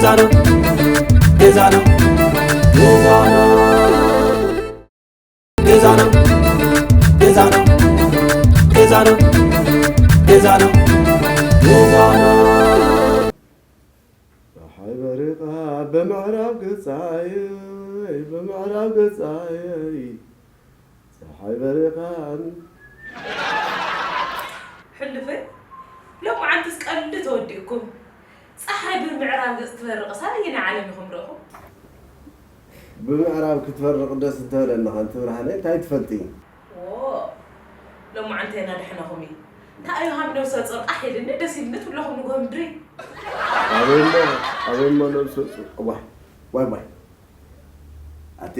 ገዛና ገዛና ገዛና ገዛና ገዛና ገዛና ገዛና ገዛና ጸሓይ በሪቓ ብምዕራብ ገጻየይ፣ ብምዕራብ ገጻየይ፣ ጸሓይ በሪቓ። ሕሉፈይ፣ ሎማዓንትስ ቀልዲ ተወዲእኩም። ጸሓይ ብምዕራብ ገጽ ትበርቕስ ኣበየናይ ዓለም ኢኹም ርኢኹም? ብምዕራብ ክትበርቕ ደስ እንተበለኒ ኸንቲ ብርሃነይ፣ እንታይ ትፈልጢ? ዎ፣ ሎማዓንቲ ኢና ድሕነኹም እዩ። እንታይ እዩ ሃብ ነብሰ ጾር ቃሕ ኢልኒ ደስ ኢልኒ ትብለኹም ንግሆ ምድሪ። ኣበይ እሞ፣ ኣበይ እሞ ነብሰ ጾር? ዋይ፣ ዋይ፣ ዋይ። ኣቲ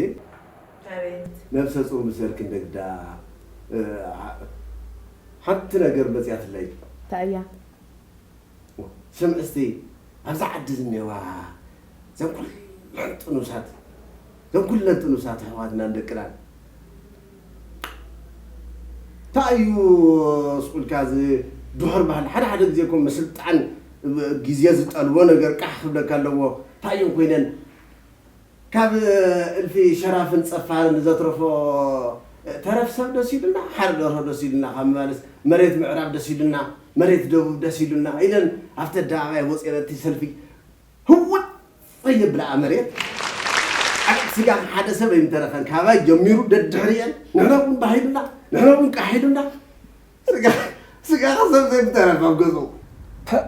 ኣቤት። ነብሰ ጾር ምሰልኪ እንደግዳ፣ እ፣ ሓ-፣ ሓንቲ ነገር መጽያትለይ። እንታይ እያ? ስምዒ እስቲ፣ ኣብዛ ዓዲ ዝኔዋ፣ ዘን ኩለን ጥኑሳት፣ ዘን ኩለን ጥኑሳት ኣሕዋትናን ደቅናን፣ እንታይ እዩ ስቁልካ እዚ ድሑር ባህሊ? ሓደ ሓደ ግዜ እኮ ምስልጣን ግዜ ዝጠልቦ ነገር ቃሕ ክብለካ ኣለዎ። እንታይ እየን ኮይነን? ካብ እልፊ ሸራፍን ጸፋርን ዘትረፎ ተረፍ ሰብ ደስ ኢሉና፣ ሓደ ደርሆ ደስ ኢሉና ካብ ምባልስ፣ መሬት ምዕራብ ደስ ኢሉና፣ መሬት ደቡብ ደስ ኢሉና ኢለን ኣብቲ ኣደባባይ ወጺኤን እቲ ሰልፊ ህውጥ የብልኣ መሬት። ዓቀብ ስጋ ሓደ ሰብ ኣይምተረፈን፣ ካባይ ጀሚሩ ደድሕሪኤን፣ ንሕና እውን ባህ ኢሉና፣ ንሕና እውን ቃሕ ኢሉና። ስጋ፣ ስጋ ከሰብ ዘይምተረፈ ኣብ ገዝኡ። ፐ-፣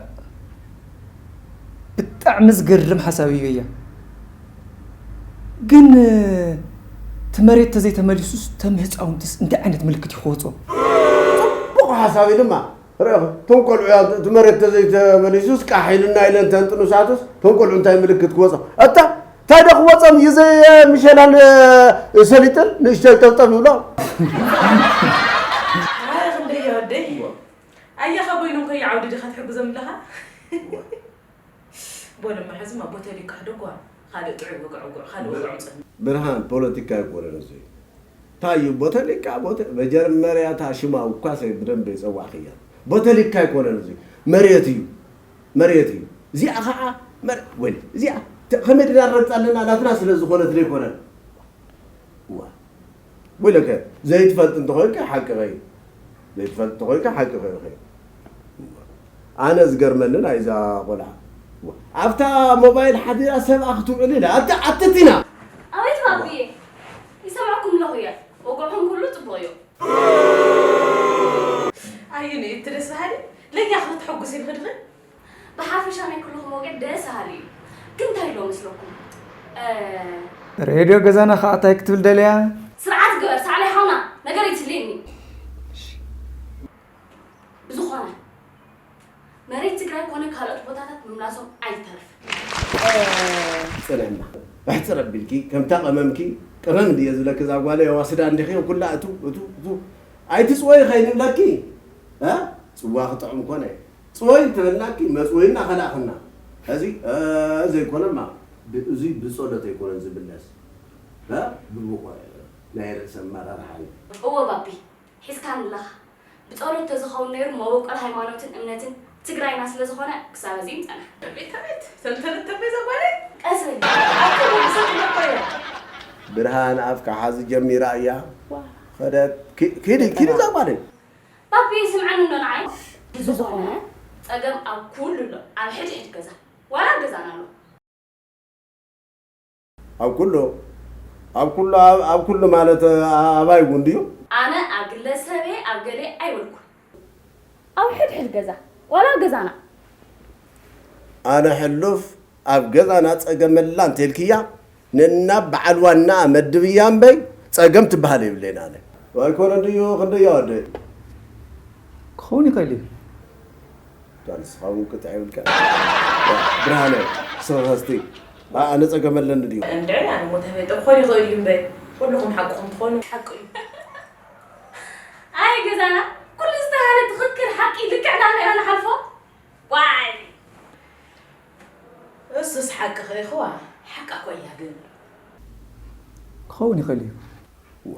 ብጣዕሚ ዝገርም ሓሳብ እዩ በያ። ግን፣ እቲ መሬት ተዘይተመሊሱስ፣ እቶም ህፃውንትስ እንታይ ዓይነት ምልክት እዩ ክወፅኦም? ጽቡቕ ሓሳብ እዩ ድማ። ርኢኹ፣ እቶም ቆልዑ ያ-፣ እቲ መሬት ተዘይተመሊሱስ፣ ቃሕ ኢሉና ኢለን እተን ጥኑሳትስ፣ እቶም ቆልዑ እንታይ ምልክት ክወፅኦም? እታ እንታይ ዶ ክወጾም እዩ? ዘይ-፣ ምሸላን፣ እ፣ ሰሊጥን ንእሽተይ ጠብጠብ ይብሎ። ኣረ ክንደይ ወደይ። ኣያኻ በይኑ እንኮ ይዓውዲ ዲኻ ትሕግዞም ኣለኻ? በሎም ሕዝማ ቦተሊካ ሕደጓ። ካልእ ጥዑይ ወግዕ ወግዕ፣ ካልእ ወግዕ ምጸኒ። ብርሃን፣ ፖለቲካ ኣይኮነን እዚ። እንታይ እዩ ቦተሊካ? ቦተ-፣ መጀመርያ እታ ሽማ እኳ ሰ-፣ ብደንብ የጸዋዕክያ። ቦተሊካ ኣይኮነን እዚ። መሬት እዩ። መሬት እዩ። እዚኣ ኸዓ መር-፣ ወይ፣ እዚኣ ተ-፣ ከመይ ድና ንረግጻ ኣለና? ናትና ስለ ዝኾነት ዘይኮነን። እዋ። ወይለከ፣ ዘይትፈልጥ እንተኾይንካ ሓቂ ኸይ-፣ ዘይትፈልጥ እንተኾይንካ ሓቂ ኸይ-፣ ኸይ-፣ ኣነ ዝገርመኒ ናይዛ ቆልዓ። እዋ። ኣብታ ሞባይል ሓዲራ ሰብኣ ክትውዕል ኢላ። ኣታ-፣ ኣትቲና። ኣቤት ባብዬ፣ ይሰምዐኩም ኣለኹ እየ። ወግዕኹም ኩሉ ጽቡቕ እዩ። ኣየነይቲ ደስ በሃሊ? ለያ ክትሕጉስ ኢልኺ ዲኺ? ብሓፈሻ ናይ ኩልኹም ወግዒ ደስ በሃሊ እዩ። ግን እንታይ ኣሎ መስለኩም? እ፣ ሬድዮ ገዛና ኸዓ እንታይ ክትብል ደልያ? ስርዓት ግበር፣ ሳዕላይ ሓውና፣ ነገር ኣይትስልየኒ። እሺ። ብዝኾነ፣ መሬት ትግራይ ኮነ ካልኦት ቦታታት ምምላሶም ኣይተርፍን። ጽንዕና፣ ኣሕጽር ኣቢልኪ፣ ከምታ ቀመምኪ፣ ቀመም እንድየ ዝብለኪ እዛ ጓለይ፣ ዋስዳ እንዲኺ፣ ኩላ እቱ፣ እቱ፣ እቱ፣ ኣይትጽወዪ ኸይንብለኪ፣ እ? ጽዋ ክጥዑም ኮነ። ጽወይ እንተበልናኪ መጽወይና ከላእኽና። ሕዚ፣ እ፣ ዘይኮነማ፣ ብ-፣ እዙይ ብጸሎት ኣይኮነን ዝምለስ። እ፣ ብብቑዕ ናይ ርእሰ ኣመራርሓ እዩ። እወ ባቢ፣ ሒዝካኒ ኣለኻ። ብጸሎት ተዝኸውን ነይሩ መበቆል ሃይማኖትን እምነትን ትግራይና ስለ ዝኾነ ክሳብ ሕዚ ይምጸና። ቤት ቤት፣ ተንተን ተቤዛ ጓለይ። ቀስ በል። ኣቲ ወዲ ሰብ እኮ እያ። ብርሃን ኣፍካ ሓዚ ጀሚራ እያ። ዋ። ኸደት፣ ኪ-፣ ኪዲ፣ ኪዲ እዛ ጓለይ። ባቢ ስምዓኒ እንዶ ንዓይ። ብዝኾነ ጸገም ኣብ ኩሉ ኣሎ፣ ኣብ ሕድሕድ ገዛ። ዋላ ኣብ ገዛና ኣሎ። ኣብ ኩሉ፣ ኣብ ኩሉ፣ ኣብ፣ ኣብ ኩሉ ማለት፣ ኣ-፣ ኣባይ እውን ድዩ? ኣነ ኣብ ግለሰብ እየ፣ ኣብ ገሌ ኣይበልኩን። ኣብ ሕድሕድ ገዛ፣ ዋላ ኣብ ገዛና። ኣነ ሕሉፍ ኣብ ገዛና ጸገም ኣላ እንተልክያ፣ ነናብ በዓል ዋናኣ መድብያ እምበይ፣ ጸገም ትበሃል የብለይን ኣነ። ኣይኮነን ድዩ ክንደይ ኣወደይ? ክኸውን ይኽእል እዩ። እታ ንስኻ እውን ቅጥዒ የብልካን። ብርሃነ፣ ስኻ እስቲ። ኣ-፣ ኣነ ጸገም ኣለኒ ድዩ? እንድዒ፣ ኣነ እሞ ተፈይጠ ክኾን ይኽእል እዩ እምበይ፣ ኩልኹም ሓቅኹም ትኾኑ። ሓቂ እዩ። ኣይ ገዛና፣ ኩሉ ዝተባህለ ትኽክል ሓቂ ልክዕ ዳና ኢና ንሓልፎ። ዋይ! እሱስ ሓቂ ኸ ይኽዋ፣ ሓቃ እኮ እያ ግን። ክኸውን ይኽእል እዩ። እዋ።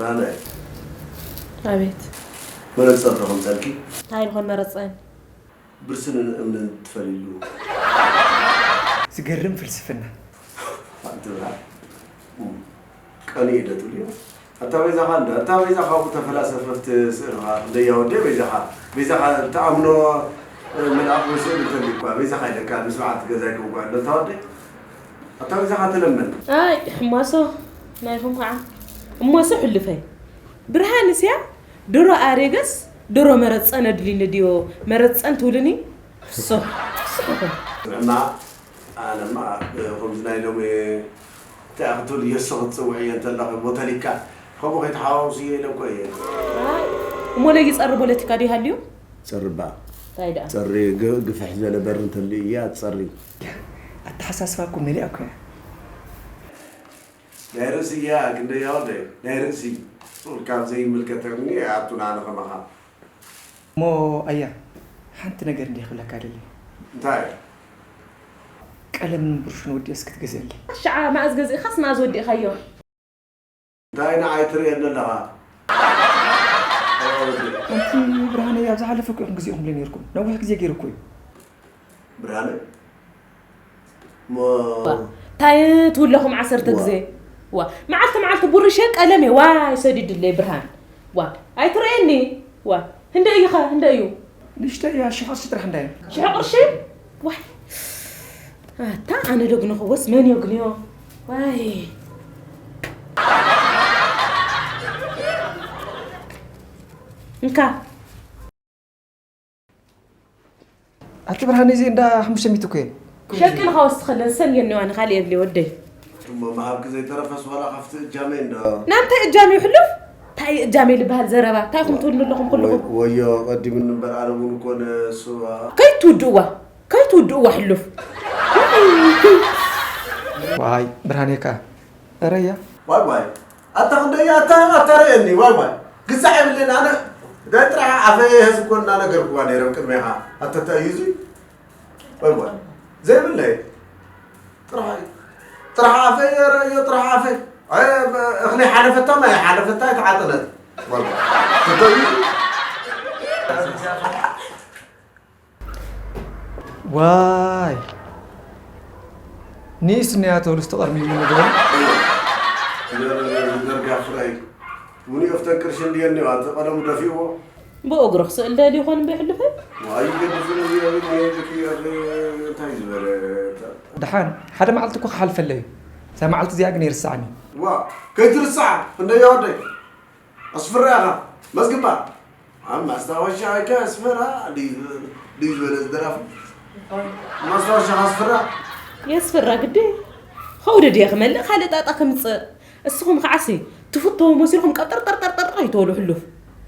ራናይ፣ ኣቤት። መነፀር ዶ ከምፀልኪ? እንታይ ንኾን መረፀን? ብርስንን እምንን ትፈልይሉ። ዝገርም ፍልስፍና። ኣንቲ ብርሃን፣ ቀኒ እደ ትብልዮ። ኣታ በይዛኻ እንዳ፣ ኣታ በይዛኻ እኮ ተፈላሰፈፍት ስእልኻ፣ እንደያ ወደይ በይዛኻ፣ በይዛኻ ተኣምኖ መልኣኽ ወይ ስእሊ እንተልዩ እኳ፣ በይዛኻ ኢለካ፣ ንስብዓት ገዛይ ክውጓ ኣሎ፣ ኣታ ወደይ። ኣታ በይዛኻ ተለመን። ኣይ ሕማሶ ናይኹም ከዓ እሞሶ ሕልፈይ ብርሃን እስያ ድሮ ኣሬገስ ድሮ መረፀን ኣድሊኒ ድዮ መረፀን ትብልኒ ፍሶ ፍሶ እና ኣነማ ከምዚ ናይ ሎሚ እንታይ ክትብል የሶ ክትፅውዕ እየ እንተለኹ ቦተሊካ ከምኡ ከይተሓዋውስ እየ ኢለ እኮ እየ። እሞ ለጊ ፀሪ ፖለቲካ ድዩ ሃልዩ? ጸርባ እንታይ ደኣ? ጸሪ ግፍሕ ዝበለ በር እንተልዩ እያ ጸሪ። ኣተሓሳስባ እኮ መሊኣ እኮ እያ። ናይ ርእሲ እያ ክንደይ ወደይ ናይ ርእሲ ሱር ካብ ዘይምልከተኒ ኣቱና ንኸማኻ እሞ ኣያ ሓንቲ ነገር እንዲየ ክብለካ ደሊ። እንታይ ቀለምን ብርሹን ወዲኦስ ክትገዝአለይ። ሻዓ መኣዝ ገዚእኻስ መኣዝ ወዲእኻዮ? እንታይ ንዓይ ትርእየኒ ኣለኻ? ኣንቲ ብርሃነ ኣብ ዝሓለፈ እኮ ኢኹም ግዜኹም ለ ነርኩም ነዊሕ ግዜ ገይሩ እኮ እዩ። ብርሃነ ሞ እንታይ ትብለኹም ዓሰርተ ግዜ ዋ መዓልቲ መዓልቲ ቡርሸ ቀለም እየ ዋይ ሰዲድለይ ብርሃን ዋ ኣይትርእየኒ ዋ ህንደ እዩ ኸ ህንደ እዩ ንሽተ እያ ሽሕ ቅርሺ ጥራሕ እንዳየ ሽሕ ቅርሺ ዋይ ኣታ ኣነ ዶ ግንኽዎስ መን እዮ ግንዮ ዋይ እንካ ኣቲ ብርሃነ እዚ እንዳ ሓሙሽተ ሚእቲ እኮ እየ ሸቂ ንኻ ወስኸለን ሰን የኒዋ ንኻልእ የብሊ ወደይ እሞ መሃብኪ ዘይተረፈስ ዋላ ካብቲ እጃመይ እንዶ ናንተ እጃም ይሕሉፍ እንታይ እጃም ይልበሃል ዘረባ እንታይ ኹም ትውሉ ኣለኹም ኩልኹም ወዮ ቀዲምኒ እምበር ኣነ እውን እኮ ንስዋ ከይትውድእዋ ከይትውድእዋ ሕሉፍ ዋይ ብርሃኔካ እረያ ዋይ ዋይ ኣታ ክንደይ ኣታ ኣታ ረየኒ ዋይ ዋይ ግዛዕ የብለና ኣነ ዳይ ጥራሕ ኣፈየ ህዝ እኮ እናነገርኩዋ ነይረ ቅድሜኻ ኣተታ እዩ እዚ ወይ ወይ ዘይብለይ ጥራሕ ጥራሕ ኣፈይ ረዮ ጥራሕ ኣፈይ ኣይ፣ እኽሊ ሓለፈታ ማይ ሓለፈታ ኣይተዓጠነት። ዋይ፣ ኒስ እኒኣ ተብሉ ዝተቐርሚሙ ንገሩ። ዘርጋ ፍራይ ሙኒኦፍተን ቅርሺ እንድየን እኒዋ፣ እቲ ቀደሙ ደፊእዎ። ብእግሩ ክስእል ደልዩ ይኾን እምበር ይሕልፍ? ኣይገድፍን እዚ፣ እዚ፣ እዚ፣ እዚ፣ እንታይ ዝበለ? ደሓን ሓደ መዓልቲ እኮ ክሓልፈለይ እዩ። እዛ መዓልቲ እዚኣ ግን ይርስዓኒ። ዋ፣ ከይትርስዓ፣ ክንደይ ወደይ? ኣስፍራ ኢኻ፣ መዝግባ። ኣብ ማስታወሻ ኣይከ ኣስፍራ፣ ድዩ ዝበለ እዚ ደራፊ? ማስታወሻ ኣስፍራ? የስፍራ ግዲ። ኸውዲ ድየ ክመልእ ካልእ ጣጣ ከምፅእ። እስኹም ከዓሲ ትፍተዉ መሲልኩም ቀብጠርጠርጠርጠር ኣይትበሉ ሕሉፍ።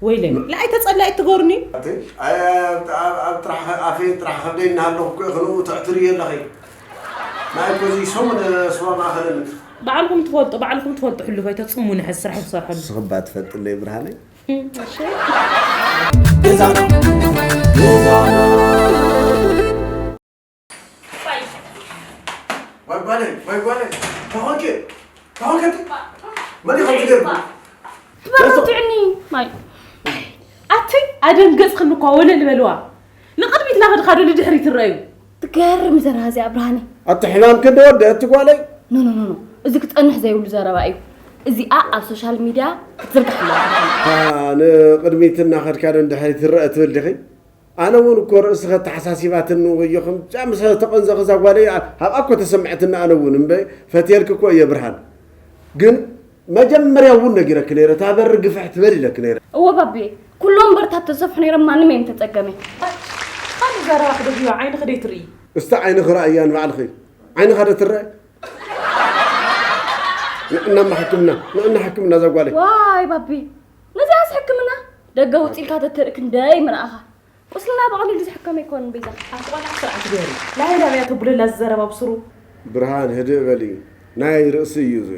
ወይለይ ንዓይ ተጸላኢት ትገብሩኒ። ኣቲ ኣይ ኣብ ኣብ ኣብ ጥራሕ ኣፌ ጥራሕ ከብደይ እናሃለኹ እኮ ክንኡ ተዕትሪ ኣለኺ። ናይ ኮዚ ሰሙን ስዋ ማእኸልን ባዕልኹም ትፈልጡ ባዕልኹም ትፈልጡ ሕሉፍ ኣይተጽሙኒ ሕዚ ስራሕ ዝሰርሐሉ። ስኽባ ትፈልጥለይ ብርሃነይ። እሺ። ዋይ ጓለይ ዋይ ጓለይ ታኾንኪ ታኾንኪ መን ይኸም ትገርኩ ትበርትዕኒ ማይ ኣቲ ኣደንገጽክኒ እኳ ወለል በልዋ ንቕድሚት ናኸድካ ዶ ንድሕሪት ትረኣዩ ትገርም ዘረባ እዚኣ ብርሃነይ ኣቲ ሕማም ክንዲ ወደ እቲ ጓለይ ኖ ኖ ኖ እዚ ክጸንሕ ዘይብሉ ዘረባ እዩ እዚኣ ኣብ ሶሻል ሚድያ ክትዝርጋሕ ኣለዋ ንቕድሚት እናኸድካ ዶ ንድሕሪት ትረአ ትብል ዲኺ ኣነ እውን እኮ ርእሲ ከተሓሳሲባትኒ ወዮ ከም ምስ ተቐንዘ ከዛ ጓለይ ኣብኣ እኮ ተሰምዐትኒ ኣነ እውን እምበ ፈትየልኪ እኮ እየ ብርሃን ግን መጀመርያ እውን ነጊረኪ ነይረ እታ በሪ ግፍሕ ትበል ኢለኪ ነይረ እወ ባቤ ኩሎም በርታት ተሰፍሑ ነይሮም ማንም እዮም ተፀገመ ካልእ ዘረባ ክደግዮ ዓይንኺ ደይ ትርኢ እስቲ ዓይንኺ ረኣያ ንባዕልኺ ዓይንኻ ዶ ትረአ ንዕናማ ሕክምና ንዕና ሕክምና እዛ ጓለይ ዋይ ባቢ ነዚኣስ ሕክምና ደገ ውፂ ኢልካ ተትርኢ ክንደይ ምረኣኻ ቁስልና ብቐሊሉ ዝሕከም ኣይኮንን ቤዛ። ኣቲ ቆልዓ ስርዓት ግበሪ። ላህላ እያ ተብለላ ዝዘረባ ብስሩ። ብርሃን ህድእ በሊ ናይ ርእሲ እዩ እዚ።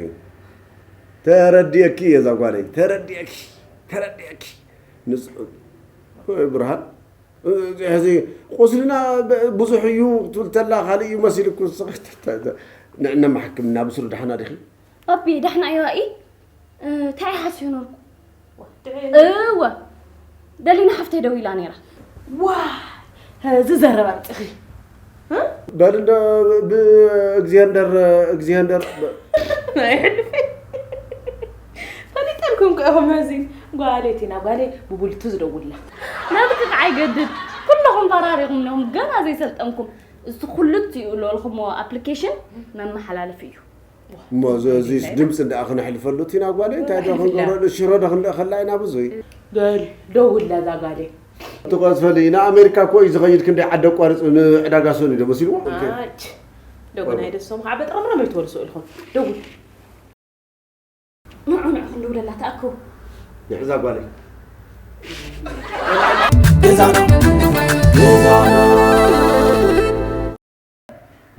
ተረዲኤኪ እየ እዛ ጓለይ ተረዲኤኪ ተረዲኤኪ። ንስ ወይ ብርሃን እዚ ሕዚ ቁስልና ብዙሕ እዩ ክትብል ተላ ካልእ እዩ መሲልኩ ንስኺ ንዕና ማሕክምና ብስሩ ደሓና ዲኺ? ባቢ ዳሕና እያ ኢ እንታይ ሓስዮ ነርኩ እወ ደሊና ሓፍተይ ደው ኢላ ነይራ ዋ እዚ ዘረባ ኣምፅኺ በል እንዶ ብእግዚአንደር እግዚኣብሔር ኣይሕልፍ ፈሊጠልኩም ከ ኢኹም ሕዚ ጓለይ ቲና ጓለይ ብቡልቱ ዝደውላ ናብቲ ከዓ ይገድድ ኩለኹም ፈራሪኹም ነኹም ገና ዘይሰልጠንኩም እዚ ኩሉ እትይኡ ለልኹሞ ኣፕሊኬሽን መመሓላለፊ እዩ እሞ እዚ ድምፂ እንዳ ክነሕልፈሉ እቲ ኢና ጓለይ እንታይ ዶ ክንገብረሉ ሽሮ ዶ ክንልእኸላ ኢና ብዙይ በል ደውላ እዛ ጓለይ ትቐዝፈሊ ንኣሜሪካ እኮ እዩ ዝኸይድ ክንደይ ዓዲ ኣቋርፁ ንዕዳጋ ሰኑ ዶ መሲልዎ ኣች ደጉ ናይ ደሶም ከዓ በጥረምረም ኣይትበልሶ ኢልኹም ደውል ንዑ ንዑ ክንድውለላ ተኣክቡ ንዕዛ ጓለይ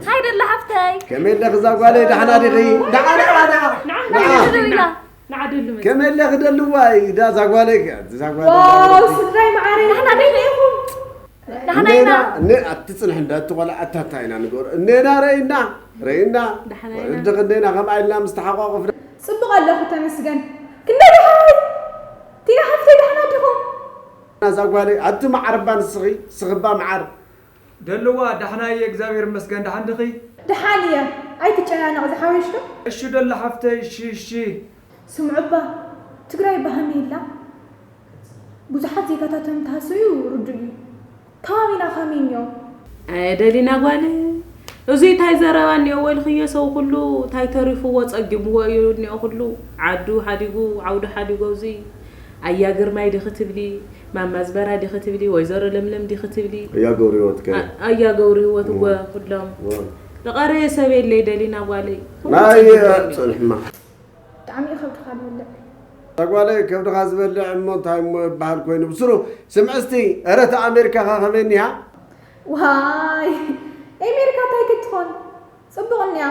ሃይ ደላ ሓፍተይ ከመይ ኣለኺ እዛ ጓለይ ደሓና ዲኺ ደሓና ደሓና ንዓ ደላ ከመይ ኣለኺ ደልዋይ እዛ ጓለይ እዛ ጓለይ ዋው ስድራይ መዓረይ ደሓና ዲኺ ኢኹም ደሓና ኢና ነ ኣትፅንሕ እንዳ እቲ ቆልዓ ኣታታ ኢና ንገብሮ እኔና ረኢና ረኢና ደሓና ኢና ወለድኺ እኔና ከምኣ ኢልና ምስ ተሓቋቆፍና ፅቡቕ ኣለኹ ተመስገን ክንደይ ደሓን ቲና ሓፍተይ ደሓና ዲኹም እዛ ጓለይ ኣቲ መዓር እባ ንስኺ ስኽባ መዓር ደልዋ ደሓና እየ እግዚኣብሔር ይመስገን ደሓን ድኺ ደሓን እየ ኣይትጨናነቕ ዝሓወይሽ ዶ እሺ ደላ ሓፍተይ እሺ እሺ ስምዑ እባ ትግራይ ባህሚ ኢላ ብዙሓት ዜጋታቶም ተሃሰዩ ርዱእ እዩ። ከባቢና ከመይ እኒኦ? ኣየ ደሊና ጓል እዙይ ታይ ዘረባ እኒኦ ወልኽዮ ሰው ኩሉ ታይ ተሪፍዎ ፀጊምዎ እዩ እኒኦ ኩሉ ዓዱ ሓዲጉ ዓውዱ ሓዲጉ ኣውዙይ ኣያ ግርማይ ዲኺ ትብሊ ማማ ዝበራ ዲኺ ትብሊ ወይዘሮ ለምለም ዲኺ ትብሊ ኣያ ገብረ ህይወት ከ ኣያ ገብረ ህይወት እወ ኩሎም ዝቐረየ ሰብ የለይ ደሊና ጓለይ ናይ ፅንሕማ ብጣዕሚ እዩ ከብድኻ ዝበልዕ። እታ ጓለይ ከብድኻ ዝበልዕ እሞ እንታይ እሞ ይበሃል ኮይኑ ብስሩ ስምዒ እስቲ እረ እታ ኣሜሪካኻ ከመይ እኒሃ? ዋይ ኣሜሪካ እንታይ ክትኾን ፅቡቕ እኒኣ።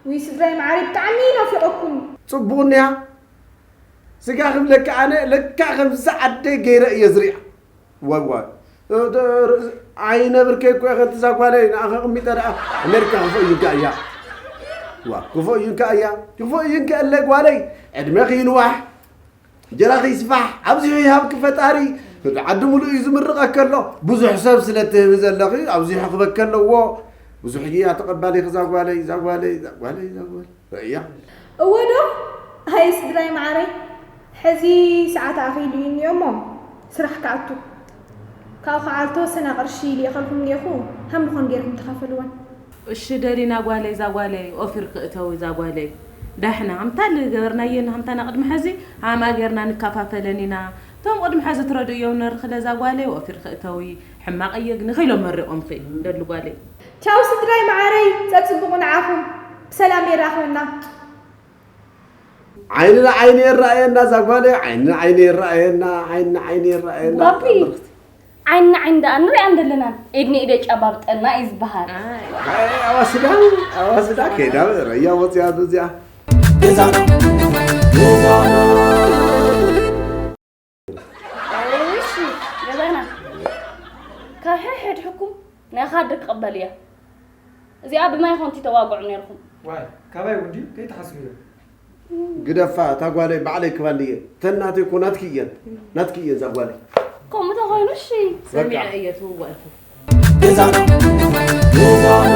ውይ ስድራይ መዓረይ ብጣዕሚ ናፊቐኩም። ፅቡቕ እኒሃ? ስጋ ክብለካ ኣነ ለካ ከምዚ ዓደይ ገይረ እየ ዝሪኣ። ዋይ ዋይ ኣይነብርከይ እኮ ኢኸ እዛ ጓለይ ንኣኸ ቅሚጠ ደኣ ኣሜሪካ ክፎ ይጋ እያ ዋ ክፉእ እዩ እንካ እያ ክፉእ እዩ እንካ እለ ጓለይ ዕድመኺ ይንዋሕ እንጀራኺ ይስፋሕ ኣብዚሑ ይሃብኪ ፈጣሪ። ዓዲ ሙሉእ እዩ ዝምርቐኪ ኣሎ። ብዙሕ ሰብ ስለ እትህቢ ዘለኺ ኣብዚሑ ክበኪ ኣለዎ። ብዙሕ እዩ እያ ተቐባሊኺ እዛ ጓለይ እዛ ጓለይ እዛ ጓለይ እዛ ጓለይ። ርእያ። እወ ዶ? ሃይ ስድራይ መዓረይ፣ ሕዚ ሰዓት ኣኺሉ እዩ እኒኦ እሞ ስራሕ ክኣቱ። ካብኡ ከዓ ዝተወሰነ ቅርሺ ልኢኸልኩም እኒኦኹ፣ ሃም ዝኾን ገይርኩም ተኻፈልወን። እሺ ደሊና ጓለይ፣ እዛ ጓለይ ኦፊር ክእተዊ፣ እዛ ጓለይ ዳሕና ሃምታ ልገበርናየን ሃምታና ቅድሚ ሕዚ ሃማ ገይርና ንከፋፈለን ኢና። እቶም ቅድሚ ሕዚ ትረድእዮም ነርክለ እዛ ጓለይ ኦፊር ክእተዊ ሕማቕ እየ ግን ኸኢሎም መሪቖምኺ ደሊ ጓለይ። ቻው ስድራይ መዓረይ፣ ጸጽብቑ ንዓኹም። ብሰላም የራኽበና። ዓይኒ ንዓይኒ የረኣየና እዛ ጓለይ፣ ዓይኒ ንዓይኒ የረኣየና፣ ዓይኒ ንዓይኒ የረኣየና። ባቢ፣ ዓይኒ ንዓይኒ ደኣ ንሪኣ እንደለናን፣ ኢድ ንኢድ የጫባብጠና እዩ ዝበሃል። ኣይ፣ ኣዋስዳ፣ ኣዋስዳ ከይዳ ረያ ወፅያ እዚኣ። ገዛና፣ ገዛና። እሺ፣ ገዛና። ካብ ሕድሕድኩም ናይ ካርድ ክቕበል እየ። እዚኣ ብማይ ኮንቲ ተዋግዑ ነይርኩም። ዋይ፣ ካባይ እውን ድዩ? ከይትሓስብዮ። ግደፋ፣ እታ ጓለይ ባዕለይ ክባኒ እየ። ተን ናተይ እኮ ናትኪ እየን። ናትኪ እየን እዛ ጓለይ። ከምኡ ተኾይኑ እሺ። በቃ። ሰሚዐ እየ ትውዋእኩ። ገዛና፣ ገዛና።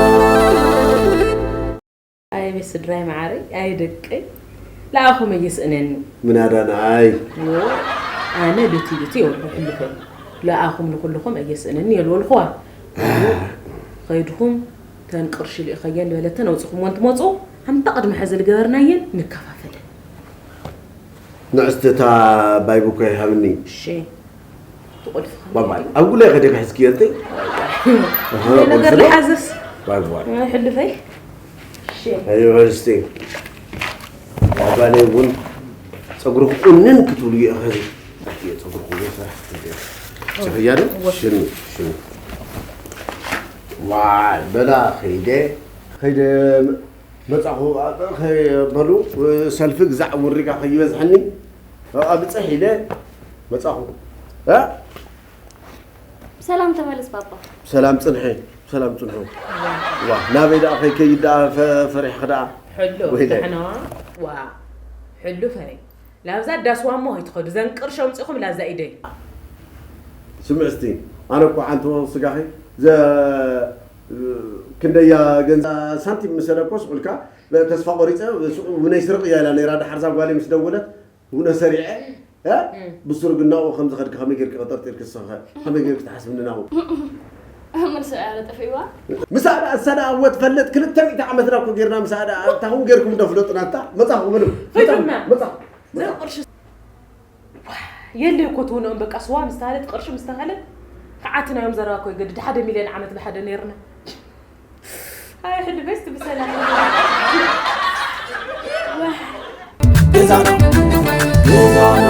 ኣይ ቤት ስድራይ መዓረይ፣ ኣይ ደቀይ፣ ለኣኹም እየስእነኒ። ምናዳ ንኣይ? ዎ፣ ኣነ ሉቲ ሉቲ የብልኩ ሕልፈ። ለኣኹም ንኹልኹም እየስእነኒ የልወልኹዋ። ከይድኹም ተን ቅርሺ ልኢኸየን ዝበለተን ኣውፅኹም ወን ትመፁ፣ ኣንታ ቅድሚ ሕዚ ልገበርናየን ንከፋፈለን። ንዕስቲ እታ ባይቡ እኮ ይሃብኒ። እሺ። ትቆልፍ ባባይ፣ ኣብ ጉላይ ከደ ክሕዝክዮ እንተ? ኣሃ፣ ነገር ቆልፍ ዶ? ልሓዝስ። ባባይ። ሕልፈይ። እሺ። ኣይ፣ በስቲ። ባባይ እውን ጸጉርኹ ቁንን ክትብሉ እየ፣ ኸዚ። ኣየ፣ ጸጉርኹ እውን ስራሕ ክትብሉ እየ። ጽሕያ ዶ? እወ። ሽኑ፣ ሽኑ። ዋይ፣ በላ፣ ኸይደ፣ ኸይደ፣ መጻኹ፣ ኸ-፣ በሉ፣ ሰልፊ ግዛዕ ውሪጋ ከይበዝሐኒ፣ ኣብጽሕ ኢለ መጻኹ። እ? ብሰላም ተመለስ ባባ። ብሰላም ጽንሒ፣ ብሰላም ጽንሑ። ዋ፣ ናበይ ደኣ ከይከይድ ደኣ ፈ-፣ ፈሪሕኺ ደኣ? ሕሉ፣ ወይለ። ደሕና ዋ። ዋ፣ ሕሉ ፈይ። ላብዛ ዳስዋ እሞ ኣይትኸዱ፣ ዘን ቅርሺ ኣምጺኹም ላዛ ኢደይ። ስምዒ እስቲ፣ ኣነ እኮ ሓንቲ ወቕቲ ስጋኺ ዘ-፣ ክንደያ ገንዛ ሳንቲም ምሰለ እኮ ስቑልካ፣ ተስፋ ቆሪጸ፣ ስቑ-፣ ውነይ ስርቕ እያ ኢላ ነይራ፣ ደሓር እዛ ጓለይ ምስ ደወለት፣ ውነ ሰሪዐ፣ እ? እም። ብስሩግናኡ ከም ዝኸድኪ ከመይ ጌርኪ ቀጠርጢርኪ ንስኺ ኸ? ከመይ ጌርኪ ትሓስብኒ ናብኡ? መልሱ እያ ጠፊእዋ። ምሳኣ ደኣ፣ እሳ ደኣ እወ ትፈልጥ፣ ክልተ ሚእቲ ዓመትና እኮ ጌርና ምሳኣ ደኣ፣ እንታይ ከምኡ ጌርኩም ዶ ፍለጡና፣ እታ መጻኹ ምንም፣ መጻኹ፣ ኸይዱና። መጻኹ፣ ዘር መጻኹ። ቅርሺ የለ እኮ ትውንኦም፣ በቃ ስዋ ምስ ተሃለት፣ ቅርሺ ምስ ተሃለት፣ ከዓትናዮም ዘረባ እኮ ይገድድ፣ ሓደ ሚልዮን ዓመት ብሓደ ኔርና። ኣይ፣ ሕልፈይ እስቲ ብሰላም። ዋይ። ገዛና፣ ገዛና።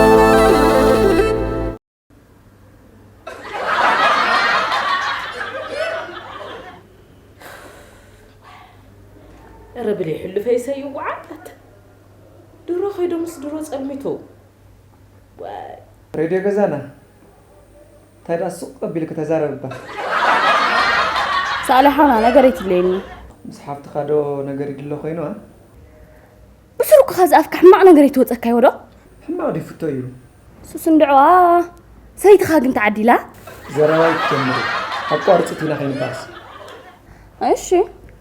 ኧረ ብለይ ሕልፈይ ሰይዋዓት። ድሮ ኸይዶምስ ድሮ ጸልሚቱ። ዋይ። ሬድዮ ገዛና። እንታይ ደኣ ስቕ ኣቢልኪ ተዛረቢ እባ። ሳሌ ሓውና፣ ነገር ኣይትብለየኒ። ምስ ሓፍትኻ ዶ ነገር ይድሎ ኮይኑ፣ እ? ብስሩኩኻ ዝኣፍካ ሕማቕ ነገር ኣይትወጸካዮ ዶ? ሕማቕ ድዩ ፍቶ እዩ? ሱስ እንድዕዋ፣ ሰበይትኻ ግን ተዓዲላ? ዘረባ ኣይትጀምሪ። ኣቋርጺ ቲና ከይንባእስ። እሺ፣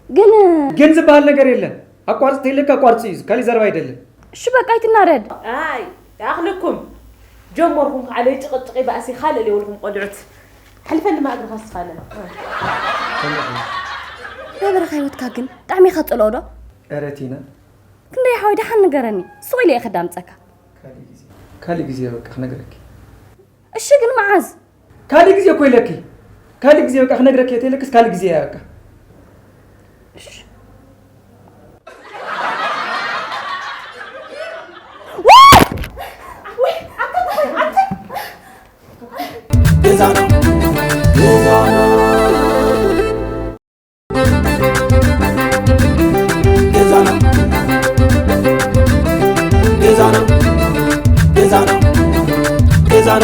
ግን ግን ዝበሃል ነገር የለን። ኣቋርጺ ተይለካ ኣቋርጺ እዩ። ካሊእ ዘረባ ኣይደልን። እሺ፣ በቃ ኣይትናደድ። ኣይ፣ ይኣኽለኩም። ጀመርኩም ከዓ ለይጭቕጭቕ ባእሲ ካልእ ለይበልኩም ቆልዑት። ሓልፈኒ ማእግርኻ ስኻለ። ናበረኻ ህይወትካ ግን ብጣዕሚ ኢኻ ትጸልኦ ዶ? ኧረ ቲና። ክንደይ ሓወይ ደሓን ንገረኒ። ስቕ ኢለ እየ ከዳምፀካ። ካልእ ግዜ፣ ካልእ ግዜ በቃ ክነግረኪ። እሺ ግን መዓዝ? ካልእ ግዜ እኮ ኢለኪ። ካልእ ግዜ በቃ ክነግረኪ እየ ተይለክስ ካልእ ግዜ እያ በቃ። እሺ። ገዛና፣ ገዛና፣ ገዛና፣ ገዛና፣